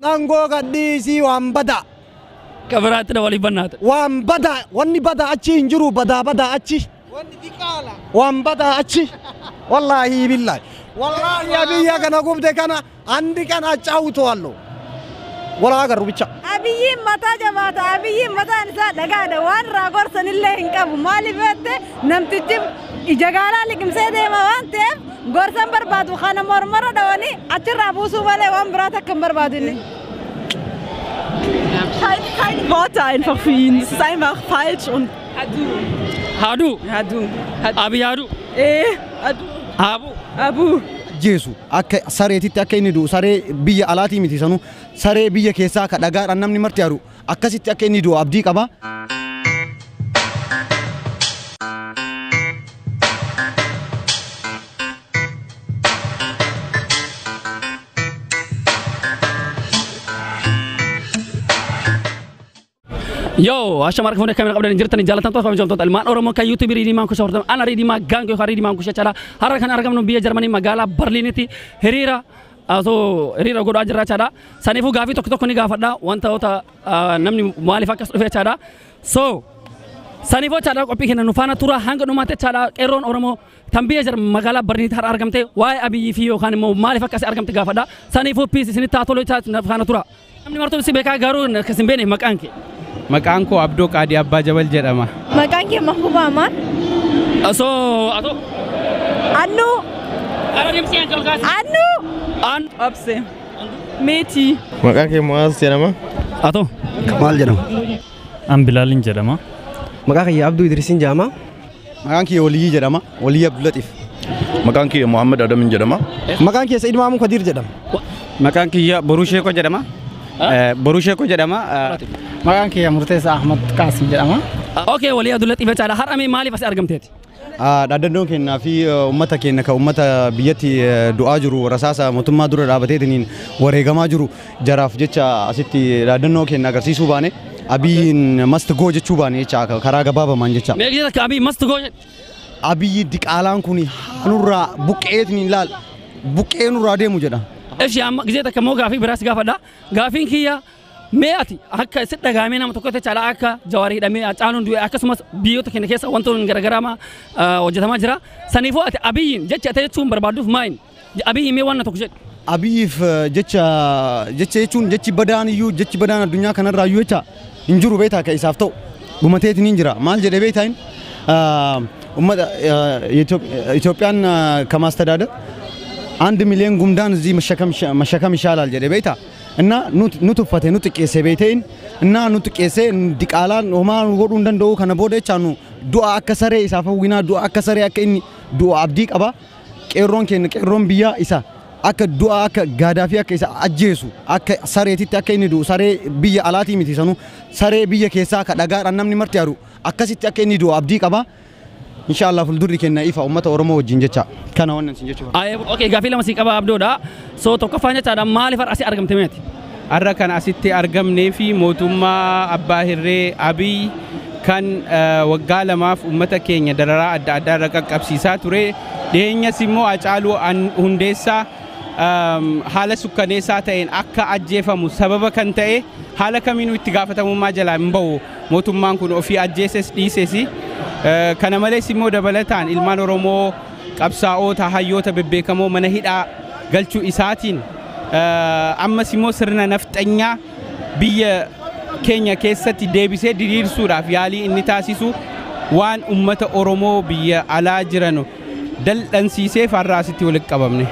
Aangoo gadhiisii waan badaa. Kabiraatti waliif bannaata. Waan badaa wanni badaa achi hin jiru badaa badaa achi. Waan badaa achi. Wallaahi billaahi. Wallaahi abiyya kana gubde kana andi kana caawutu walaa agarru bicha. Abiyyiin mataa jabaata. Abiyyiin mataan isaa dhagaadha. Waan irraa gorsanillee hin qabu. Maaliif jette namtichi ija gaalaa liqimsee deema waan ta'eef gorsan barbaadu kana mormarra dhawanii achirraa buusuu malee waan biraa takka hin barbaadu inni. Keine Worte einfach für ihn. Das ist einfach falsch und Hadu. Hadu. Hadu. Abiy Hadu. Hadu. Abu. Abu. Jeesu akka sareetitti akka inni du'u saree biyya alaatii miti sanuu saree biyya keessaa ka dhagaadhaan namni marti haru akkasitti akka inni du'u abdii qaba. Yo, ashama harka fuunee kamera qabdan jirtanii jaallatamtoota kabajamtoota ilmaan Oromoo kan YouTube Riidimaan Kushaa hordofan ana Riidimaa Gaangoo yookaan Riidimaan Kushaa caalaa har'a kan argamnu biyya Jarmanii magaalaa Berliinitti hiriira osoo hiriira godhaa jirra jechaadha. Saniifuu gaafii tokko tokko ni gaafadha wantoota namni maaliif akkas dhufe jechaadha. So saniifuu jechaadha qophii keenya nu faana tura hanga dhumaatti jechaadha qeerroon Oromoo tan biyya Jarmanii magaalaa Berliinitti har'a argamte waa'ee Abiyyii fi yookaan immoo maaliif akkas argamte gaafadha. Saniifuu piis isinitti haa tolu jechaadha nu faana tura. Namni martuu si beekaa garuu akkas hin beekne maqaan kee. Maqaan koo Abdoo Qaadii Abbaa Jabal jedhama. Maqaan kee Mahbuuba Amaan. Osoo atoo. Annu. Annu. An. Obse. Meetii. Maqaan kee Mu'aaz jedhama. Atoo. Kamaal jedhama. An Bilaalin jedhama. Maqaan kiyya Abduu Idrisiin jedhama. Maqaan kiyya Waliyyii jedhama. Waliyyi Abdullatiif. Maqaan kiyya Muhammad Adamin jedhama. Maqaan kiyya Sa'iid Maamuu Kadiir jedhama. Maqaan kiyya Boruu Sheekoo jedhama. Boruu Sheekoo jedhama. Maqaan kiyya Murteessaa Ahmad Qaasim jedhama. Okay, Waliyyi Abdullatiif jechaadha. Har'a mee maaliif as argamteeti? Dhaaddannoon kennaa fi uummata keenya kan uummata biyyatti du'aa jiru rasaasa mootummaa dura dhaabateetiin wareegamaa jiru jaraaf jecha asitti dhaaddannoo keenya agarsiisuu baane Abiyyiin must go jechuu baane jecha karaa gabaabamaan jecha. Meeqa akka Abiyyi must go jedhe? Abiyyi diqaalaan kun nurraa buqqeetiin ilaal buqqee nurraa deemu jedha. Eshi amma gisee takka immoo gaafii biraas gaafadha. Gaafiin kiyya mee ati akka si dhagaamee nama tokko jechaadha akka Jawaarii hidhamee Hacaaluun du'e akkasumas biyyoota keenya keessa wantoonni garaagaraa hojjetamaa jira. Saniifuu ati Abiyyiin jecha ati jechuun barbaadduuf maayin? Abiyyi mee waan tokko jedhe? Abiyyiif jecha jecha jechuun jechi badaan iyyuu jechi badaan addunyaa kanarraa iyyuu jecha hin jiru beektaa akka isaaf ta'u dhumateetiin hin jira. Maal jedhee beektaa hin uummata Itoophiyaan ከማስተዳደር 1 ሚሊዮን ጉምዳን እዚህ መሸከም ይሻላል jedhee beektaa እና nu tuffate nu xiqqeesse beekteen እና nu xiqqeesse diqaalaan homaa nu godhuu hin danda'u kana booda jecha nu du'a akka saree isaaf hawwinaa du'a akka saree akka inni du'a abdii qaba qeerroon keenya qeerroon biyyaa isa akka du'a akka gaadaa fi akka isa ajjeesu akka sareetitti akka inni du'u saree biyya alaatii miti sanuu saree biyya keessaa ka dhagaadhaan namni marti haru akkasitti akka inni du'u abdii qaba. Inshallah fuuldurri keenya ifa uummata Oromoo wajjin jecha kana wannan sin jechuudha. Okay, gaafii lama si qaba Abdoodha. So tokkoffaan jechaadha maaliif har'a asii argamte meeti? Har'a kan asitti argamnee fi mootummaa Abbaa Hirree Abiy kan waggaa lamaaf uummata keenya dararaa adda addaa irra qaqqabsiisaa ture. Dhiyeenyas immoo Hacaaluu Hundeessaa haala sukkaneessaa ta'een akka ajjeefamu sababa kan ta'e haala kamiinuu itti gaafatamummaa jalaa hin bahu mootummaan kun ofii ajjeeses dhiises. Kana malees immoo dabalataan ilmaan Oromoo qabsaa'oota hayyoota bebbeekamoo mana hidhaa galchuu isaatiin ammas immoo sirna nafxanyaa biyya keenya keessatti deebisee diriirsuudhaaf yaalii inni taasisu waan uummata Oromoo biyya alaa jiran dal'ansiiseef har'a asitti walitti qabamne.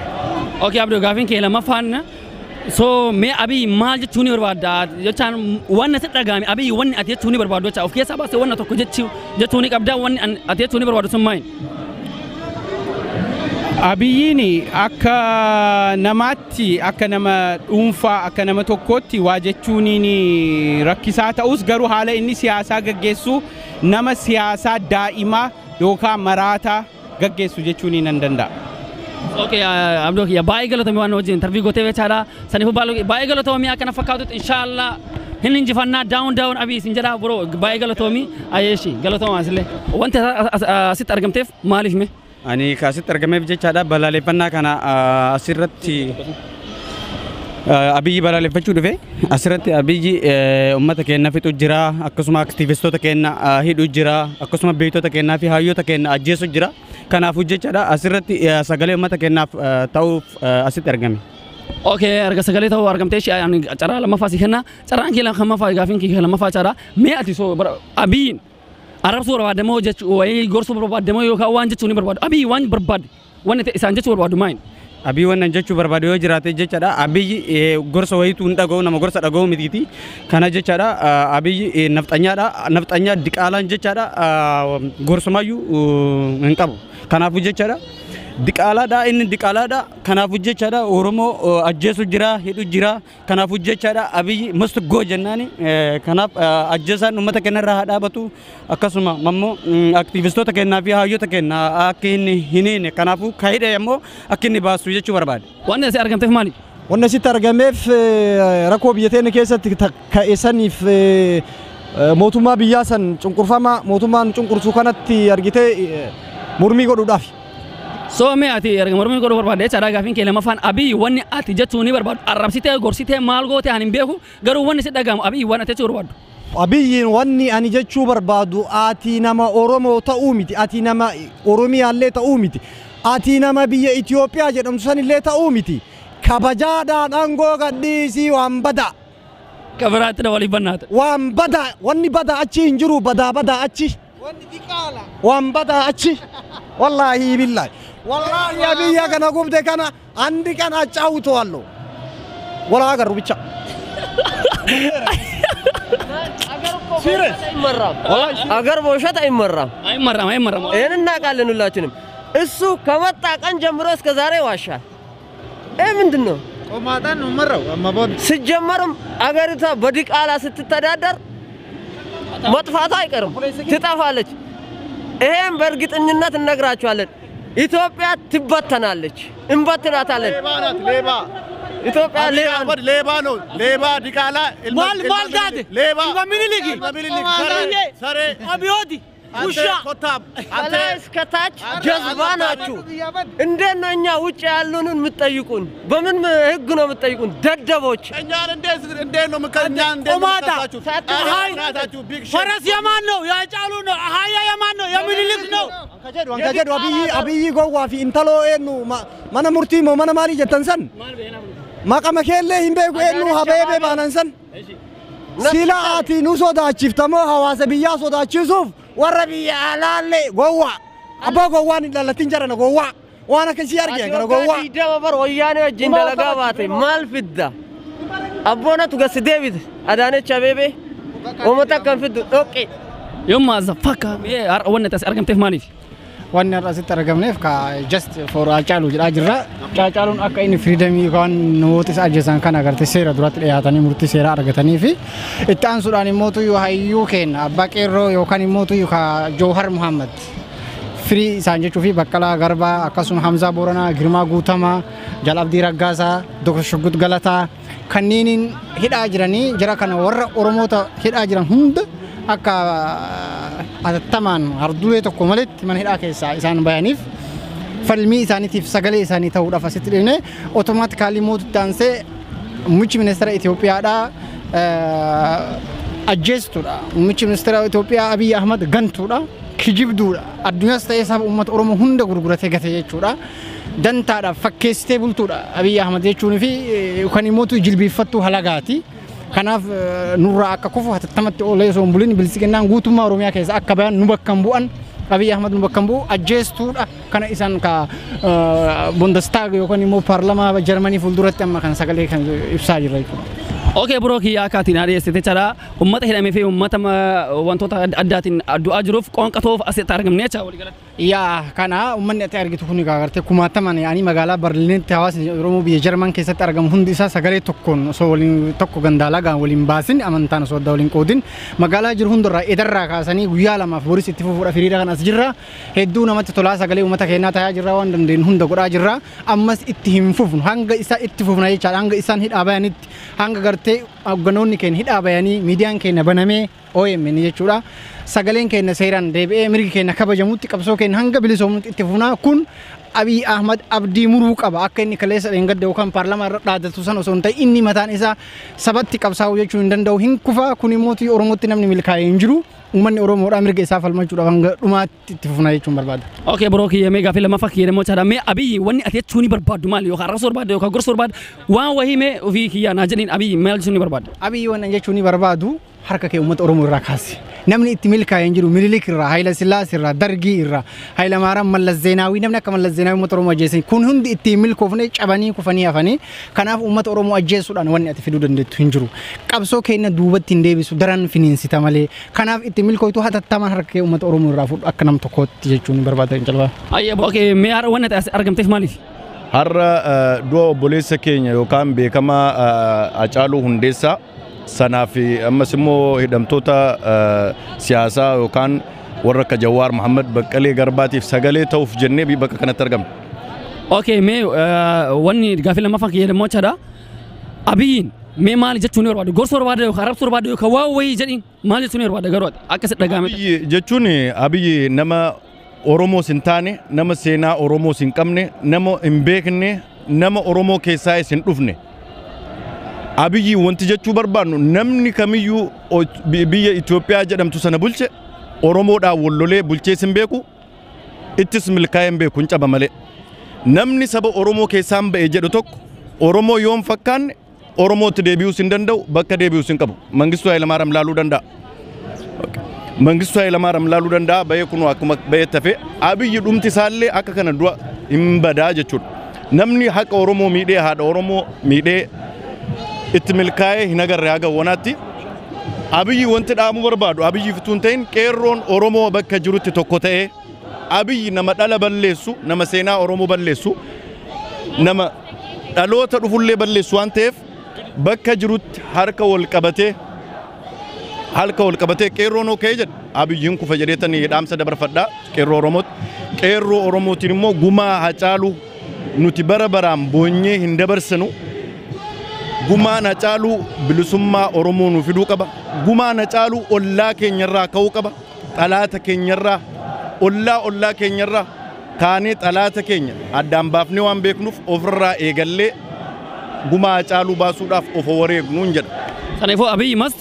Okay, Abduu gaafiin kee lammaffaan so mee Abiyyi maal jechuu ni barbaadda jechaan waan natti dhagahame Abiyyi wanni ati jechuu ni barbaaddu jecha of keessaa baasee wanna tokko jechuu ni qabda wanni ati jechuu ni barbaaddu sun maali? Abiyyiin akka namaatti akka nama dhuunfaa akka nama tokkootti waa jechuun rakkisaa ta'us garuu haala inni siyaasaa gaggeessu nama siyaasaa daa'imaa yookaan maraataa gaggeessu jechuun nan danda'a. Okay, Abduu kiyya baay'ee galatoomi waan wajjin interview gootee jechaadha. Saniifuu baay'ee galatoomi akkana fakkaatutti inshallah hin injifannaa down down Abiy isin jedha bro baay'ee galatoomi ayeeshi galatooma asillee. Wanti asitti argamteef maaliif mee? Ani kaasitti argameef jechaadha balaaleffannaa kana asirratti Abiyyi balaaleffachuu dhufe. Asirratti Abiyyi uummata keenya fixu jira, akkasuma aktiivistoota keenya hidhu jira, akkasuma beektota keenyaa fi hayyoota keenya ajjeesu jira. Kanaafuu jechaadha asirratti sagalee uummata keenyaaf ta'uuf asitti argame. Okay, erga sagalee ta'uu argamtee carraa lammaffaa si kenna. Carraan kee lammaffaa gaafiin kee lammaffaa carraa mee ati soo Abiyyiin arrabsuu barbaadamoo jechuu wayii gorsuu barbaadamoo yookaan waan jechuu ni barbaadu. Abiyyi waan barbaade wanni isaan jechuu barbaadu maali? Abiyyi wannan jechuu barbaadu yoo jiraate jechaadha. Abiyyi gorsa wayiitu hin dhaga'u, nama gorsa dhaga'u mitiiti. Kana jechaadha Abiyyi nafxanyaadha. Nafxanyaa diqaalaan jechaadha gorsumayyuu hin qabu. Kanaafuu jechaadha diqaalaadha inni diqaalaadha. Kanaafuu jechaadha Oromoo ajjeesu jira, hidhu jira. Kanaafuu jechaadha Abiyyi must go jennaani. Kanaaf ajjeesaan uummata keenyarraa haa dhaabatu. Akkasuma ammoo aktiivistoota keenyaa fi hayyoota keenya akka inni hin hiine kanaafuu ka hidhe ammoo akka inni baasu jechuu barbaade. Wanni asii argamteef maali? Wanni asitti argameef rakkoo biyya teenya keessatti ka'e saniif mootummaa biyyaa san cunqurfama mootummaan cunqursuu kanatti argitee mormii godhuudhaaf. So mee ati erga mormii godhuu barbaadde jechaadha gaafiin kee lammaffaan Abiyyi wanni ati jechuu ni barbaadu arrabsitee gorsitee maal goote ani hin beeku garuu wanni si dhaga'amu Abiyyi waan ati jechuu barbaaddu. Abiyyiin wanni ani jechuu barbaadu ati nama Oromoo ta'uu miti, ati nama Oromiyaallee ta'uu miti, ati nama biyya Itoophiyaa jedhamtu sanillee ta'uu miti. Kabajaadhaan aangoo gadhiisii waan badaa. Kabiraatti waliif bannaata. Waan badaa wanni badaa achi hin jiru badaa badaa achi. Waan badaa achi. Wallaahi billaahi. Wallaahi Abiyya kana gubde kana andi kana achaawutu walaa agarru bicha. አገር በውሸት አይመራም አይመራም አይመራም። ይሄን እናውቃለን ሁላችንም። እሱ ከመጣ ቀን ጀምሮ እስከ ዛሬ ዋሻል። ይሄ ምንድነው? ቆማጣን ነው መራው አማቦድ ሲጀመርም አገሪቷ በዲቃላ ስትተዳደር መጥፋቷ አይቀርም፣ ትጠፋለች። ይሄን በእርግጠኝነት እነግራችኋለን። ኢትዮጵያ ትበተናለች፣ እንበትናታለን። ሌባ ኢትዮጵያ ሌባ ሌባ ነው። ሌባ ዲቃላ ማል ማል ዳድ ሌባ ሚኒሊክ ሚኒሊክ ሰሬ አብዮቲ ውሻ ከላይ እስከ ታች ጀዝባ ናችሁ። እንዴት ነው እኛ ውጭ ያሉንን የምትጠይቁን? በምን ህግ ነው የምትጠይቁን? ደደቦች። እኛን እንዴት እንዴት ነው እኛን እንዴት ነው የምትከሳችሁ? ፈረስ የማን ነው? የሃጫሉ ነው። አህያ የማን ነው? የሚኒሊክ ነው። Kan jedhu Abiyyi gowwaa fi intaloo eenyu mana murtii moo mana maalii jettan san maqama keellee hin beeku eenyu habeebee baanan san sila ati nu sodaachiftamoo hawaasa biyyaa sodaachisuuf warra biyya alaallee gowwaa abbaa gowwaan hin dhalatin jarana gowwaa waan akkasii argee gara gowwaa. Digdama bar wayyaanee wajjin dalagaa baate maal fidda? Abboonatu gasi deebite Adaanech Abeebee uummata akkam fiddu dhoqqe. Yomma zafakka mee wanni as argamteef maaliif? Wanni har'a asitti argamneef ka just for Haacaaluu jedhaa jirra. Haacaaluun akka inni firiidamii yookaan namoota isa ajjeesan kana agartee seera duratti dhiyaatanii murtii seeraa argatanii fi itti aansuudhaan immoo hayyuu keenya Abbaa Qeerroo yookaan immoo ka Joohar Muhammad firii isaan jechuu fi Baqqalaa Garbaa akkasuma Hamzaa Booranaa, Girmaa Guutamaa, Jaal Abdii Raggaasaa, Dr. Shuggut Galataa kanneeniin hidhaa jiranii jara kana warra Oromoota hidhaa jiran hunda akka atattamaan hardulee tokko maletti mana hidhaa keessaa isaan bayaniif falmii isaaniitiif sagalee isaanii ta'uudhaaf asitti dhufne otomaatikaalii mootutti aansee muummichi ministeera Itoophiyaadhaa ajjeestuudha. Muummichi ministeera Itoophiyaa Abiyyi Ahmad gantuudha, kijibduudha. Addunyaas ta'ee saba uummata Oromoo hunda gurguratee gate jechuudha. Dantaadhaaf fakkeessitee bultuudha Abiyyi Ahmad jechuun fi kan immoo jilbiiffattuu halagaati. Kanaaf nurraa akka kufu hatattamatti oolee osoo hin bulin bilisiqinnaan guutummaa Oromiyaa keessa akka bayan nu bakka hin bu'an Abiyyi Ahmad nu bakka hin bu'u ajjeestuudha. Kana isaan ka Bundestag yookaan immoo paarlamaa Jarmanii fuulduratti amma kan sagalee kan ibsaa jirra jechuudha. Okay bro kiyya akkaatiin dhiyeessite jechaadha. Uummata hidhamee fi uummata wantoota addaatiin du'aa jiruuf qoonqatoof asitti argamne jecha waliigalatti. Yaa kana uummanni ati argitu kun agartee kumaataman yaani magaalaa Berliinitti hawaasni Oromoo biyya Jarman keessatti argamu hundi isaa sagalee tokkoon osoo waliin tokko gandaalaa gaan waliin baasin amantaan osoo adda waliin qoodin magaalaa jiru hundarraa edarraa kaasanii guyyaa lamaaf boris itti fufuudhaaf hiriira kan as jirra. Hedduu namatti tolaa sagalee uummata keenyaa taa'aa jirra waan dandeenyu hunda godhaa jirra. Ammas itti hin fufnu hanga isaa itti fufna jechaadha hanga isaan hidhaa bayanitti hanga gartee hogganoonni keenya hidhaa bayanii miidiyaan keenya banamee OMN jechuudha. Sagaleen keenya seeraan deebi'ee mirgi keenya kabajamutti qabsoo keenya hanga bilisoomutti itti fufnaa. Kun Abiy Ahmad abdii muruu qaba. Akka inni kaleessa dheengadda yookaan paarlaamaa irra dhaadatu san osoo hin ta'in inni mataan isaa sabatti qabsaa'uu jechuu hin danda'u, hin kufa. Kun immoo Oromootti namni milkaa'ee hin jiru. Uummanni Oromoodhaa mirga isaa falmachuudhaaf hanga dhumaatti itti fufnaa jechuun barbaada. Okay bro kiyya, mee gaaffii lammaffaa kiyya immoo chaadha. Mee Abiyyi wanni ati jechuu ni barbaaddu maali? Yookaan arrabsuu barbaadda yookaan gorsuu barbaadda, waan wahii mee ofii kiyya naa jedhiin, Abiyyi maal jechuu ni barbaadda? Abiyyi wannan jechuu ni barbaadu, harka kee uummata Oromoo irraa kaasi. Namni itti milkaa'ee hin jiru. Minilik irraa, Haayila Sillaas irraa, Dargii irraa, Haayila Maaraam, Mallas Zeenaawii, namni akka Mallas Zeenaawii uummata Oromoo ajjeesan kun hundi ittiin milkoofne, cabanii kufanii hafanii. Kanaaf uummata Oromoo ajjeesuudhaan wanni ati fiduu dandeettu hin jiru. Qabsoo keenya duubatti hin deebisu, daran finiinsita malee. Kanaaf itti milkooytu, hatattamaan harka kee uummata Oromoo irraa fudhu akka nam tokkootti jechuun ni barbaada jalbaa. Ayyee, okay, mee har'a wanni ati argamteef maaliif? Har'a du'a obboleessa keenya yookaan beekamaa Hacaaluu Hundeessaa sanaaf, ammas immoo hidhamtoota siyaasaa yookaan warra akka Jawaar Mohammad, Baqqalee Garbaatiif sagalee ta'uuf jennee bakka kanatti argamna. Okay, mee wanni gaaffii lammaffaa kiyya immoo chaadha. Abiyyiin mee maali jechuu ni barbaaddu? Gorsuu barbaadda yookaan arrabsuu barbaadda yookaan waan wayii jedhiin, maal jechuu ni barbaadda garuu ati akka sitti dhaga'ame? Abiyyi jechuun, Abiyyi nama Oromoos hin taane, nama seenaa Oromoos hin qabne, nama hin beekne, nama Oromoo keessaa hin dhufne. Abiyyi wanti jechuu barbaannu, namni kamiyyuu biyya Itoophiyaa jedhamtu sana bulche Oromoodhaan wal lolee bulchees hin beeku, ittis milkaa'ee hin beeku, hin caba malee. Namni saba Oromoo keessaan ba'e jedhu tokko Oromoo yoon fakkaanne Oromootti deebi'uus hin danda'u, bakka deebi'uus hin qabu. Mangistuu Hayilamaariyaam laaluu danda'a. Mangistuu Hayilamaariyaam laaluu danda'a, bahee kunoo akkuma bahee tafe. Abiyyi dhumti isaallee akka kana dura hin badaa jechuudha. Namni haqa Oromoo miidhee, haadha Oromoo miidhee itti milkaa'ee hin agarre haga wanaatti. Abiyyi wanti dhaamuu barbaadu, Abiyyi fituu hin ta'in, qeerroon Oromoo bakka jirutti tokko ta'ee, Abiyyi nama dhala balleessu, nama seenaa Oromoo balleessu, nama dhaloota dhufullee balleessu waan ta'eef, bakka jirutti harka wal qabatee qeerroon okee jedha Abiyyiin kufa jedheetanii dhaamsa dabarfadhaa qeerroo Oromootti. Qeerroo Oromootiin immoo gumaa Hacaaluu nuti bara baraan boonyee hin dabarsinu. Gumaan Hacaaluu bilisummaa Oromoo nu fiduu qaba. Gumaan Hacaaluu ollaa keenyarraa ka'uu qaba. Xalaata keenyarraa, ollaa keenyarraa kaanee xalaata keenya addaan baafnee waan beeknuuf, ofirraa eegallee gumaa Hacaaluu baasuudhaaf of wareegnuun jedha. Sanaafuu Abiyyi must?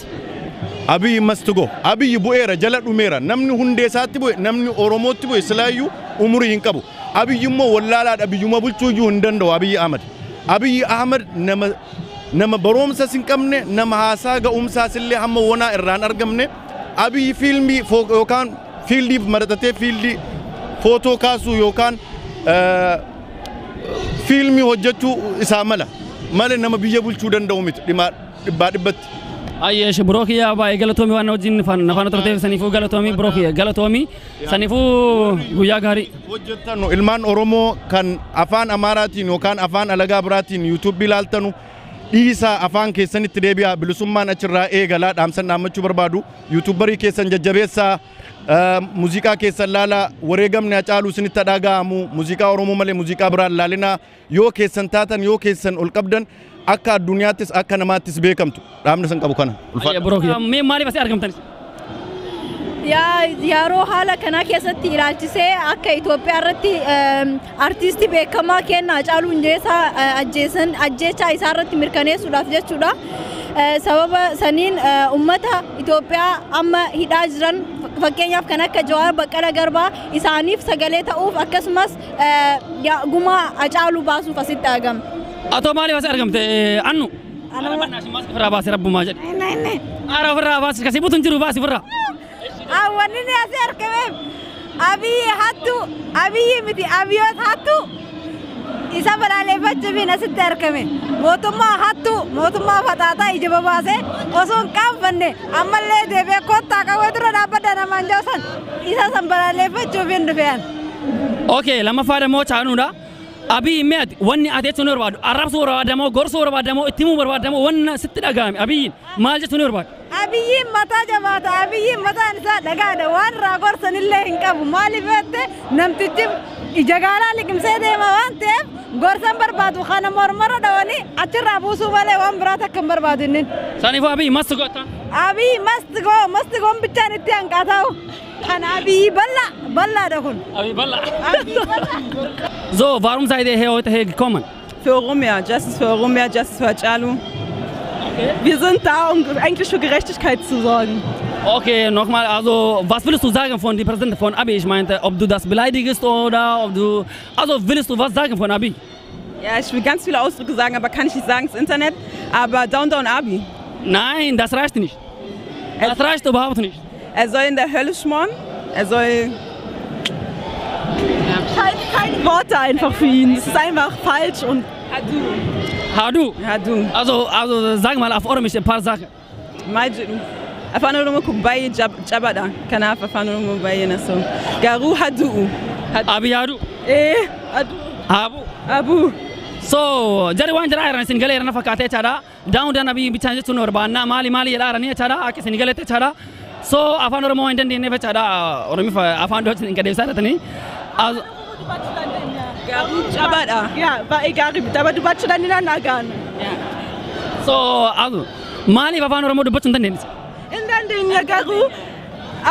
Abiyyi must go. Abiyyi bu'eera, jala dhumeera. Namni hundee isaatti bu'e, namni Oromootti bu'e silaayyuu umurii hin qabu. Abiyyi immoo wallaalaadha, biyyuma bulchuu iyyuu hin danda'u Abiyyi Ahmad. Abiyyi Ahmad nama barumsas hin qabne, nama haasaa ga'umsaas illee hamma wonaa irraan argamne. Abiyyi fiilmii yookaan fiildii maratatee fiildii footoo kaasuu yookaan fiilmii hojjechuu isaa mala. Malee nama biyya bulchuu danda'u miti dhibbaa dhibbatti. Ayyeesh, bro kiyya, baay'ee galatoomii waan wajjin faana turteef. Saniifuu galatoomii, bro kiyya, galatoomii. Saniifuu guyyaa gaarii. Hojjettanu ilmaan Oromoo kan afaan Amaaraatiin yookaan afaan alagaa biraatiin yuutuubii ilaaltanu dhiisaa, afaan keessanitti deebi'aa, bilisummaan achirraa eegalaa. Dhaamsan dhaammachuu barbaadu, yuutuubarii keessan jajjabeessaa, muuziqaa keessan laalaa, wareegamni Hacaaluu isinitti dhaga'amu, muuziqaa Oromoo malee muuziqaa biraan laalinaa. Yoo keessan taatan, yoo keessan ol qabdan, akka addunyaattis akka namaattis beekamtu. Dhaamni san qabu kana. Ulfaadha. Mee maaliif asii argamtan? Yeroo haala kanaa keessatti ilaalchisee akka Itoophiyaa irratti artiistii beekamaa kenna Hacaaluu Hundeessaa ajjeesan, ajjeechaa isaa irratti mirkaneessuudhaaf jechuudha. Sababa saniin uummata Itoophiyaa amma hidhaa jiran, fakkeenyaaf kan akka Jawaar, Baqqala Garbaa, isaaniif sagalee ta'uuf, akkasumas gumaa Hacaaluu baasuuf asitti argama. Atoo maaliif asii argamte annu? Ofirraa baasi, rabbumaa jedhe. Ara ofirraa baasi, kasii butuun jiru, baasi ofirraa. Wanni inni asii argameef Abiyyi hattu, Abiyyi miti, Abiyyoot hattu isa balaaleffachuufiin asitti argame. Mootummaa hattu, mootummaa faxaataa ija babaasee osoo hin qaanfanne ammallee deebi'ee kottaa qawwee dura dhaabbadda namaan jaasan, isa san balaaleffachuufiin dhufeen. Okay, lammaffaa immoo chaanuudha. Abiyyi mee ati wanni ati jechuun barbaadu, arrabsuu barbaadamoo, gorsuu barbaadamoo, itti himuu barbaadamoo, wanna sitti dhaga'ame Abiyyiin maal jechuun barbaadu? Abiyyiin mataa jabaata. Abiyyiin mataan isaa dhagaadha. Waan irraa gorsanillee hin qabu. Maaliif jette, namtichi ija gaalaa liqimsee deema waan ta'eef gorsan barbaadu. Kana mormarra dhawanii achirraa buusuu malee waan biraa takka hin barbaadu inni. Saniifuu Abiyyi must go. Abiy must go, must go bichaan itti hanqataa'u. Kan Abiy bal'aa bal'aadha kun. Abiy bal'aa. So, warum seid ihr hier heute hier gekommen? Für Oromia, Justice für Oromia, Justice für Hachalu. Okay. Wir sind da, um eigentlich für Gerechtigkeit zu sorgen. Okay, nochmal, also was willst du sagen von dem Präsidenten von Abiy? Ich meinte, ob du das beleidigst oder ob du... Also willst du was sagen von Abiy? Ja, ich will ganz viele Ausdrücke sagen, aber kann ich nicht sagen, das Internet. Aber down, down, Abiy. Nein, das reicht nicht. Das reicht überhaupt nicht. Er soll in der Hölle schmoren. Er soll... Keine Worte einfach für ihn. Es ist einfach falsch und... Hadu. Hadu? Hadu. Also sag mal auf Oromisch ein paar Sachen. Majidu. Afaan Oromoo kun baay'ee jabaadha. Kanaaf afaan Oromoo baay'ee na so. Garuu hadu'u. Abiy hadu? Hadu. Abu. Abu. So, jarri waan jara jiran isin galee irra fakkaatee jechaadha. Down down Abiy bichaan jechuun barbaannaa maali maali jedhaa jiranii jechaadha. Akka isin galeetti jechaadha. So, afaan Oromoo hin dandeenyeef jechaadha. Oromiif afaan Dutch hin qadeessaa jirtanii. Garuu jabaadha. Ja, baay'ee gaarii miti. Aber dubbachuu dandeenyaan agaan. So, also, maaliif afaan Oromoo dubbachuu hin dandeenye? Hin dandeenye garuu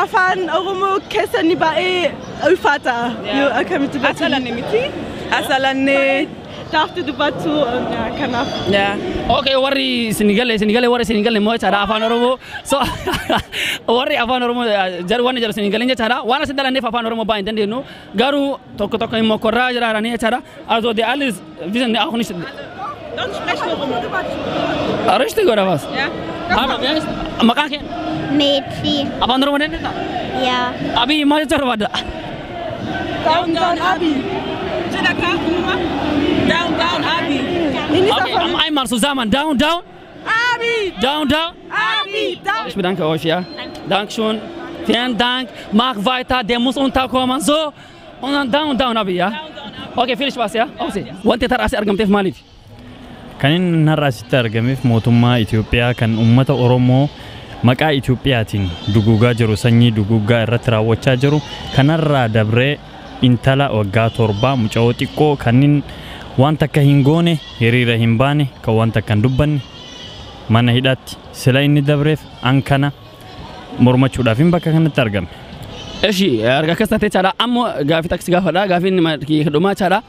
afaan Oromoo keessa ni baay'ee ulfaata. Yoo akkamitti dubbachuu? Asalanne miti. Asalanne. Daafti dubbachuu kanaaf. Okay, warri isin galee warri isin galee immoo jechaadha afaan Oromoo. So, warri afaan Oromoo jaru waan jaru isin galee jechaadha. Waan asin dhalanneef afaan Oromoo baay'ee hin dandeenyu. Garuu tokko tokko immoo korraa jiraaranii jechaadha. Also, die alles wissen auch nicht. Dann sprechen wir Oromoo. Richtig oder was? Ja. Hallo, wer ist? Maqaan kee? Meetii. Afaan Oromoo dandeessaa? Ja. Abiy maal jechuu barbaadda? Down, down, Abiy. Down, down, Abiy. Okay, einmal zusammen. Down, down. Abiy. Down, down. Abiy. Down. Ich bedanke euch, ja. Dankeschön. Vielen Dank. Mach weiter. Der muss unterkommen. So. Und dann down, down, Abiy, ja. Okay, viel Spaß, ja. Auf Sie. Wanti har'a asi argamteef maaliif? Kan inni har'a asitti argameef mootummaa Itoophiyaa kan uummata Oromoo maqaa Itoophiyaatiin duguugaa jiru, sanyii duguugaa irratti raawwachaa jiru kanarraa dabree intala waggaa 7 mucaa xiqqoo kanneen waan takka hin goone, hiriira hin baane, kan waan takka hin dubbanne mana hidhaatti sila inni dabreef an kana mormachuudhaaf hin bakka kanatti argame. Eshi, erga akkas taatee jechaadha. Ammoo gaafii taksii gaafadha. Gaafiin dhumaa jechaadha.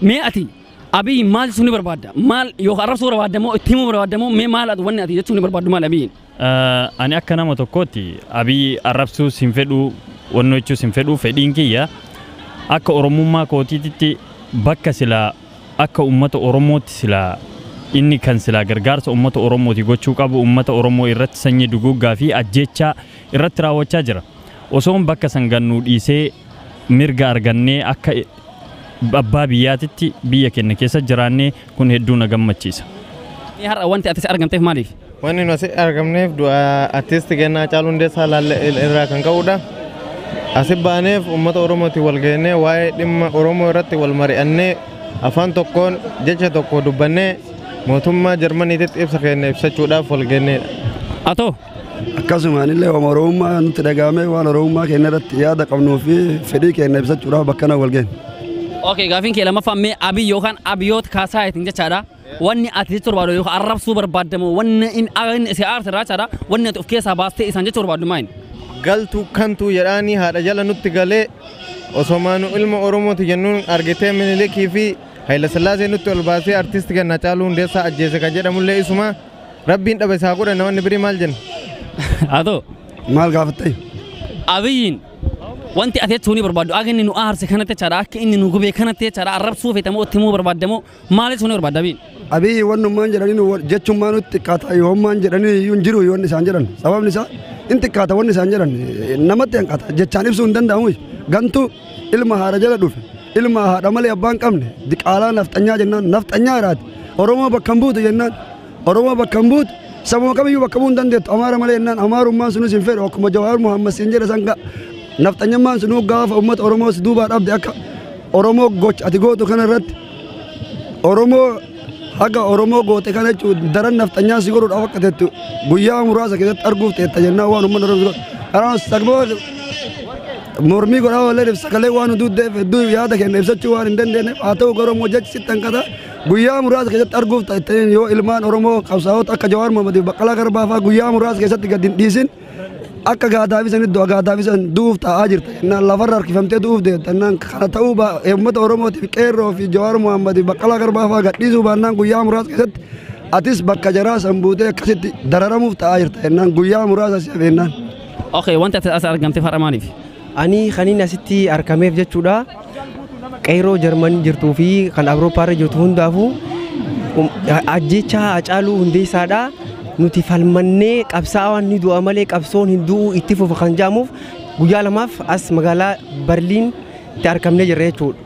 Mee ati Abiy maal jechuu ni barbaadda? Maal yookaan arrabsuu barbaadda moo itti himuu barbaadda moo mee maal ati wanni ati jechuu ni barbaaddu maal Abiyyiin? Ani akka nama tokkootti Abiy arrabsuus hin fedhu, wannoo jechuus hin fedhu, fedhiin kiyya akka Oromummaa kootiitti bakka silaa akka uummata Oromootti silaa inni kan silaa gargaarsa uummata Oromooti gochuu qabu uummata Oromoo irratti sanyii duguuggaa fi ajjeechaa irratti raawwachaa jira. Osoon bakka san gannuu dhiisee mirga argannee akka abbaa biyyaatitti biyya keenya keessa jiraannee kun hedduu na gammachiisa. Har'a wanti ati argamteef maaliif? Wanni nuti argamneef du'a artisti Gannaa Haacaaluu Hundeessaa irraa kan ka'udha. Asi baaneef uummata Oromooti wal geennee waa'ee dhimma Oromoo irratti wal mari'annee afaan tokkoon jecha tokko dubbannee mootummaa Jarmaniititti ibsa keenya ibsachuudhaaf wal geenneedha. Atoo? Akkasumaan illee waan Oromummaa nutti dhagahame waan Oromummaa keenya irratti yaada qabnuu fi fedhii keenya ibsachuudhaaf bakka kana wal geenne. Okay, gaafiin kee lammaffaan mee Abiy yookaan Abiyoot Kaasaa jechaadha. Wanni ati jechuu barbaaddu yookaan arrabsuu barbaaddamoo wanni inni si aarse irraa jechaadha. Wanni ati of keessaa baastee isaan jechuu barbaaddu maali? Galtuu kantuu jedhaanii haadha jala nutti galee osoo nu ilma Oromooti jennuun argitee Minilikii fi Hayila Sillaasee nutti ol baasee artisti Gannaa Haacaaluu Hundeessaa ajjeese kan jedhamullee isuma Rabbiin dhabe isaa godhe namoonni birii maal jenna? Atoo? Maal gaafatte? Abiyyiin wanti ati jechuu ni barbaaddu akka inni nu aarse kanatti jechaadha akka inni nu gubee kanatti jechaadha arrabsuu feetamoo itti himuu barbaaddamoo maal jechuu ni barbaadda Abiyyiin? Abiyyi wannummaan jedhanii jechummaa nutti xiqqaata yoommaan jedhanii iyyuu hin jiru yoonni isaan jedhan sababni isaa in xiqqaata wanni isaan jedhan namatti hanqata jechaan ibsuu hin danda'amu gantuu ilma haadha jala dhufe ilma haadha malee abbaan qabne diqaalaa nafxanyaa jennaan nafxanyaa iraati Oromoo bakka hin buutu jennaan Oromoo bakka hin buutu sabuma kamiyyuu bakka bu'uu hin dandeettu Amaara malee jennaan Amaarummaan sunis hin fedhu akkuma Jawaar Muhammad siin jedhe san nafxanyummaan sunuu gaafa uummata Oromoo si duubaa dhabde akka Oromoo gocha ati gootu kana irratti Oromoo haga Oromoo goote kana jechuun daran nafxanyaa si godhuudhaaf akka teettu guyyaa muraasa keessatti arguuf teetta jennaan waan uummanni Oromoo kanaaf sagmoo mormii godhaa oolee sagalee waan duuddeef hedduu yaada kenna ibsachuu waan hin dandeenyeef haa ta'u garuu jechi sitti hanqata Guyyaa muraasa keessatti arguuf ta'een yoo ilmaan Oromoo qabsaa'ota akka Jawaar Mohammad fi Baqqalaa Garbaa fa'aa guyyaa muraasa keessatti gad hin dhiisin akka gaadaafi sanitti du'a gaadaafi san du'uuf taa'aa jirta. Jennaan lafarra harkifamtee du'uuf deemta. Jennaan kana ta'uu uummata Oromootiif qeerroo fi Jawaar Mohammad fi Baqqalaa Garbaa fa'aa gad dhiisuu baannaan guyyaa muraasa keessatti atis bakka jaraa san buutee akkasitti dararamuuf taa'aa jirta. Jennaan guyyaa muraasa si hafe jennaan. Okay, wanti ati as argamteef har'a maaliif? Ani kanin asitti argameef jechuudha. Qeerroo Jarmanii jirtuu fi kan Awurooppaarra jirtu hundaafuu ajjeechaa Haacaaluu Hundeessaadha. Nuti falmannee qabsaa'aan ni du'a malee qabsoon hin du'u itti fufa kan jedhamuuf guyyaa lamaaf as magaalaa Berliin itti argamnee jirra jechuudha.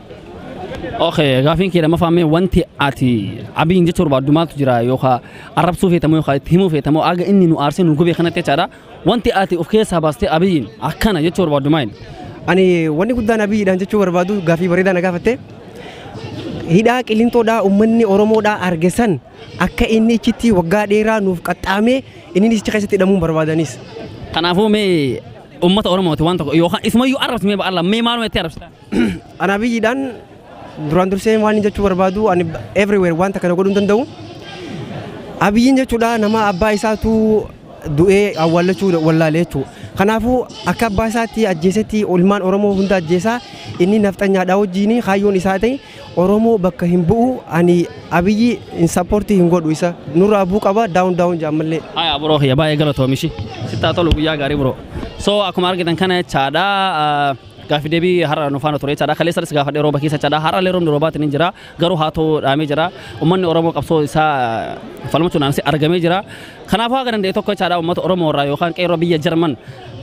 Okay, gaafiin kee lammaffaa mee wanti ati Abiyyiin jechuu barbaaddu maaltu jira yookaan arrabsuu feetamoo yookaan itti himuu feetamoo aga inni nu aarsee nu gubee kanatti jechaadha. Wanti ati of keessaa baastee Abiyyiin akkana jechuu barbaaddu maali? Ani wanni guddaan Abiyyiidhaan jechuu barbaadu gaafii bareedaa na gaafatte. Hidhaa Qilinxoodhaa uummanni Oromoodhaa arge san akka inni ichitti waggaa dheeraa nuuf qaxxaamee inni ichi keessatti hidhamuun barbaadanis. Kanaafuu mee uummata Oromooti waan tokko yookaan isumayyuu arrabsi mee ba'alla mee maaluma itti arrabsita? Ani Abiyyiidhaan duraan dursee waan inni jechuu barbaadu ani everywhere wanta kana godhuu hin danda'u. Abiyyiin jechuudha nama abbaa isaatu du'ee awwaallachuu wallaale jechuudha. Kanaafuu akka abbaa isaatti ajjeesetti ilmaan Oromoo hunda ajjeesaa inni nafxanyaadhaa wajjin kaayyoon isaa ta'e Oromoo bakka hin bu'u ani Abiyyi hin sappoortii hin godhu isa nurraa bu'uu qaba daawun daawun jaammallee. Haya bro kiyya baay'ee galatoomishi. Sittaa tolu guyyaa gaarii bro. So akkuma argitan kana jechaadha gaaffii deebii har'a nu faana ture jechaadha. Kaleessas gaafadhee rooba keessa jechaadha. Har'a illee roobni roobaatiin hin jira. Garuu haa ta'u dhaamee jira. Uummanni Oromoo qabsoo isaa falmachuudhaan argamee jira. Kanaafuu haga danda'e tokko jechaadha uummata Oromoo irraa yookaan qeerroo biyya Jarman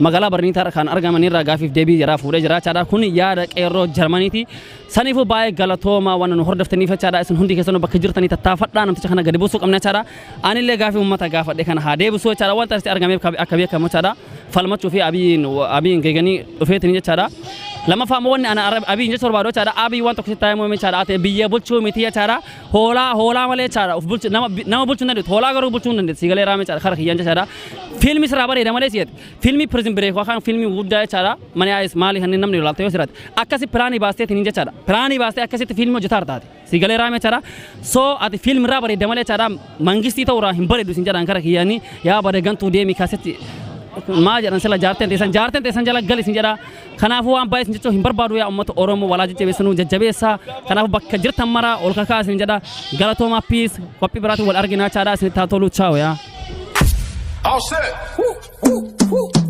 magaalaa Barniitaa kan argaman irraa gaaffiif deebii jira fuudhee jira jechaadha. Kun yaada qeerroo Jarmaniiti. Saniifuu baay'ee galatoomaa waan nu hordoftaniif jechaadha. Isin hundi keessanuu bakka jirtanii tattaafadhaa namticha kana gadi buusuu qabna jechaadha. Anillee gaaffii uummata gaafadhe kana haa deebisuu jechaadha. Wanta asitti argameef akka beekamu jechaadha. Falmachuu fi Abiyyiin geeganii dhufeetini jechaadha. Lammaffaa immoo wanni ana Abiyyiin jechuu barbaadu jechaadha. Abiyyi waan tokko sitti taa'ee jechaadha. Ati biyya bulchuu miti jechaadha. Hoolaa hoolaa malee jechaadha. Of bulchu nama bulchuu hin dandeettu. Hoolaa garuu bulchuu hin dandeettu. Siigalee raame jechaadha. Kara kiyyaan jechaadha. Fiilmi sirraa bareeda malee si'eeti. Fiilmi Prison Break yookaan fiilmi guddaa jechaadha. Mana yaa'is maali kanneen namni ilaalta yoo sirraatti. Akkasi pilaanii baasteetiin jechaadha. Pilaanii baastee akkasitti fiilmi hojjetaa taate. Siigalee raame jechaadha. So ati fiilmi irraa bareeda malee jechaadha. Mangistii ta'uurraa hin bareedu sin jedhaan kara kiyyaanii yaa bade gantuu deemi kaasatti maa jedhan sila jaarteen teessan jala gali sin jedha. Kanaafuu waan baay'ee sin jechuu hin barbaadu yaa uummata Oromoo walaa jajjabeessanuu jajjabeessa. Kanaafuu bakka jirtan mara ol kakaa sin jedha. Galatoomaa peace qophii biraatiin wal arginaa chaadhaa isin taa tolu chaawo yaa. All set. Woo, woo, woo.